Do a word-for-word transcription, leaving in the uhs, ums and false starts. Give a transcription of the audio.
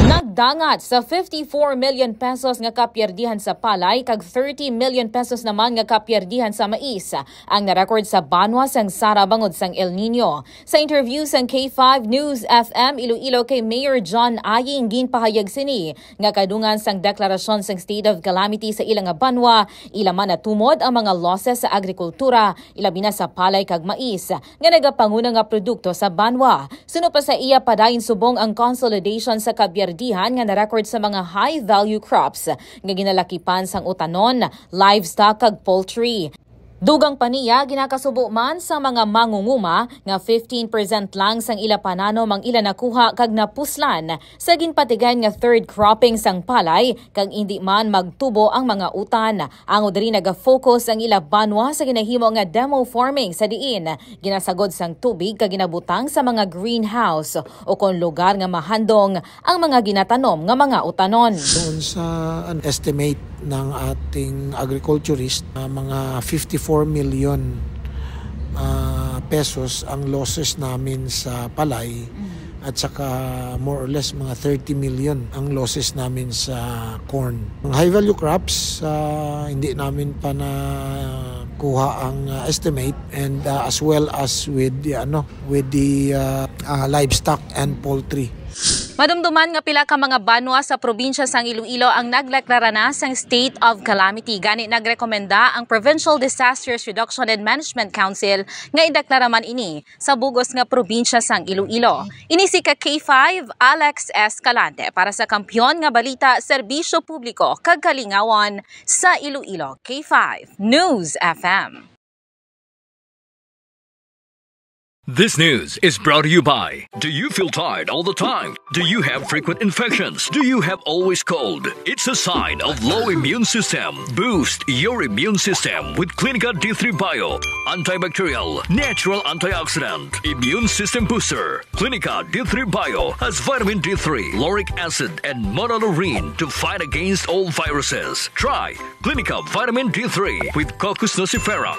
Nagdangat sa fifty-four million pesos nga kapyerdihan sa palay kag thirty million pesos naman nga kapyerdihan sa mais ang narecord sa banwa sang Sara bangod sang El Nino. Sa interview sang K five News F M Iloilo kay Mayor John Aying, ginpahayag sini nga kadungan sang deklarasyon sang state of calamity sa ila nga banwa, ila man natumod ang mga losses sa agrikultura, ilabi na sa palay kag mais, nga nagapanguna nga produkto sa banwa. Suno pa sa iya, padayon subong ang consolidation sa kapyerdihan nga na-record sa mga high-value crops nga ginalakipan sang utanon, livestock kag poultry. Dugang pa niya, ginakasubo man sa mga mangunguma nga fifteen percent lang sang ila pananom ang ila nakuha kag napuslan sa ginpatigayon nga third cropping sang palay kag indi man magtubo ang mga utan. Ang diri naga-focus ang ila banwa sa ginahimo nga demo farming sa diin ginasagod sang tubig kag ginabutang sa mga greenhouse o kon lugar nga mahandong ang mga ginatanom nga mga utanon. Doon sa an-, estimate ng ating agriculturist, ah, mga fifty-four million, ah, pesos ang losses namin sa palay at saka more or less mga thirty million ang losses namin sa corn. Ang high value crops, ah, hindi namin pa nakuha ang, ah, estimate, and, ah, as well as with the, ano, with the, ah, ah, livestock and poultry. Madumduman nga pila ka mga banwa sa probinsya sang Iloilo ang nagdeklara na sang state of calamity. Gani, nagrekomenda ang Provincial Disasters Reduction and Management Council nga ideklara man ini sa bug-os nga probinsya sang Iloilo. Ini si ka K five, Alex Escalante, para sa Kampiyon nga Balita, Serbisyo Publiko kag Kalingawan sa Iloilo, K five News F M. This news is brought to you by. Do you feel tired all the time? Do you have frequent infections? Do you have always cold? It's a sign of low immune system. Boost your immune system with Clinica D three Bio. Antibacterial, natural antioxidant, immune system booster. Clinica D three Bio has vitamin D three, lauric acid, and monolaurin to fight against all viruses. Try Clinica Vitamin D three with Cocos nucifera.